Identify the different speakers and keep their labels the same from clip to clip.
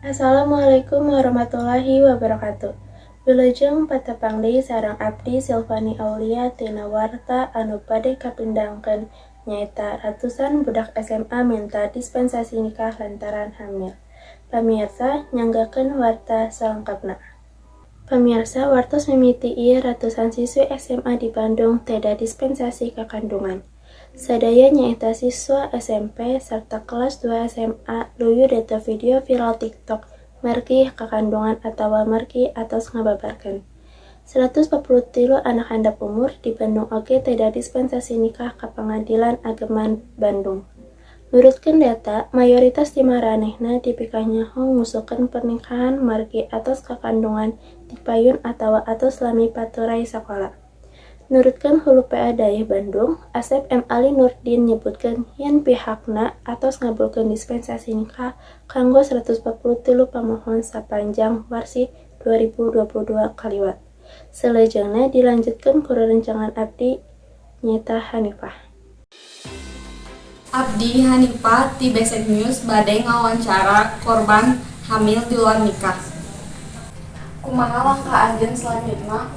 Speaker 1: Assalamualaikum warahmatullahi wabarakatuh. Wilujeng patepang deui sareng abdi, Silvani Aulia, tina warta anu bade kapindangkeun nyaeta ratusan budak SMA minta dispensasi nikah lantaran hamil. Pamiarsa, nyanggakeun warta salengkapna. Pamiarsa, wartos mimiti ieu ratusan siswi SMA di Bandung teda dispensasi kakandungan. Sadaya nyaeta siswa SMP sarta kelas 2 SMA luyu data video viral TikTok margi kakandungan atawa margi atos ngababarkeun. 143 anak handap umur di Bandung oge teda dispensasi nikah ka Pangadilan Ageman Bandung. Nurutkeun data, mayoritas ti maranehna dipikanyaho ngusulkeun pernikahan margi atos kakandungan ti payun atawa atos lami paturay sakola. Nurutkeun Hulu PA Dayeuh Bandung, Asep M. Ali Nurdin, nyebutkeun yen pihakna atos ngabulkeun dispensasi nikah kanggo 143 pamohon sapanjang warsi 2022 kaliwat. Salajengna dilanjutkeun ku rerencangan abdi nyaeta Hanifah.
Speaker 2: Abdi Hanifah ti Basic News bade ngawawancara korban hamil di luar nikah.
Speaker 3: Kumaha langkah anjeun selanjutna?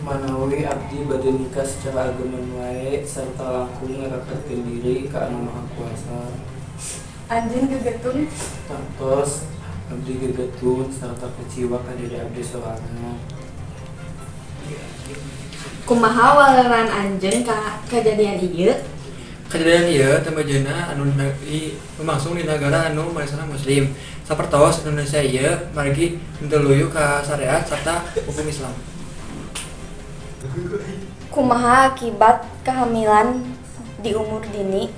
Speaker 4: Manawi abdi bade nikah secara ageman wae sarta langkung ngareketkeun diri ka Anu Maha Kuasa.
Speaker 3: Anjeun gegetun?
Speaker 4: Tangtos, abdi gegetun sarta keciwa ka diri abdi sorangan.
Speaker 2: Kumaha waleran anjeun ka kejadian ieu?
Speaker 5: Kejadian ieu teu mejeuna anu di lumangsung di nagara anu mayoritasna muslim. Sapertos Indonesia ieu, margi henteu luyu ka syariat sarta hukum Islam.
Speaker 3: Kumaha akibat kehamilan di umur dini?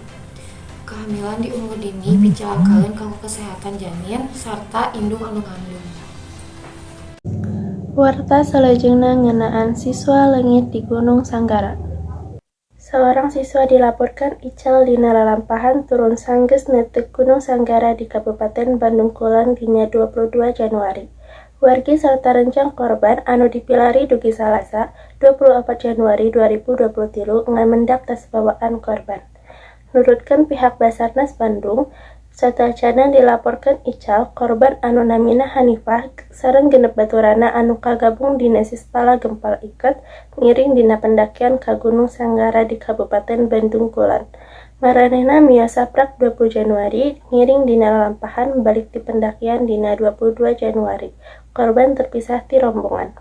Speaker 6: Kehamilan di umur dini picilakaeun kanggo kesehatan janin sarta indung anu ngandung.
Speaker 1: Warta salajengna ngeunaan siswa leungit di Gunung Sanggara. Saurang siswa dilaporkan ical dina lalampahan turun sanggeus neuteuk Gunung Sanggara di Kabupaten Bandung Kulon dina 22 Januari. Wargi sarta rencang korban anu dipilari dugi Salasa, 24 Januari 2023, ngan mendak tas bawaan korban. Nurutkeun pihak Basarnas Bandung, sateuacanna dilaporkeun ical, korban anu namina Hanifah sareng 6 baturanna anu kagabung dina Sispala Gempal Iket ngiring dina pendakian ka Gunung Sanggara di Kabupaten Bandung Kulon. Maranehna mios saprak 20 Januari ngiring dina lalampahan balik ti pendakian dina 22 Januari. Korban terpisah ti rombongan.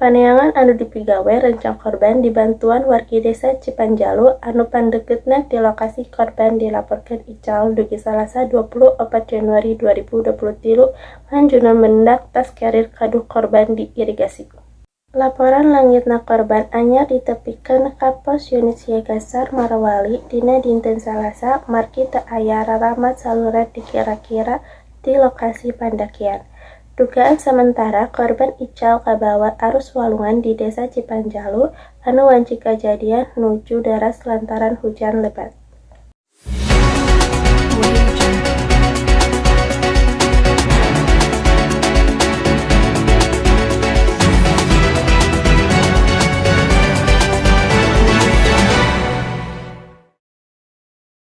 Speaker 1: Paneangan anu dipigawe rencang korban dibantuan wargi Desa Cipanjalu anu pandeukeutna ti lokasi korban dilaporkeun ical dugi Salasa, 24 Januari 2023, manjuna mendak tas carrier kaduh korban di irigasi. Laporan leungitna korban anyar ditepikeun ka Pos Unit Siaga SAR Morowali dina dinten Salasa margi teu aya raramat saluler dikira-kira di lokasi pandakian. Dugaan samentara korban ical kabawa arus walungan di Desa Cipanjalu anu wanci kajadian nuju deras lantaran hujan lebat.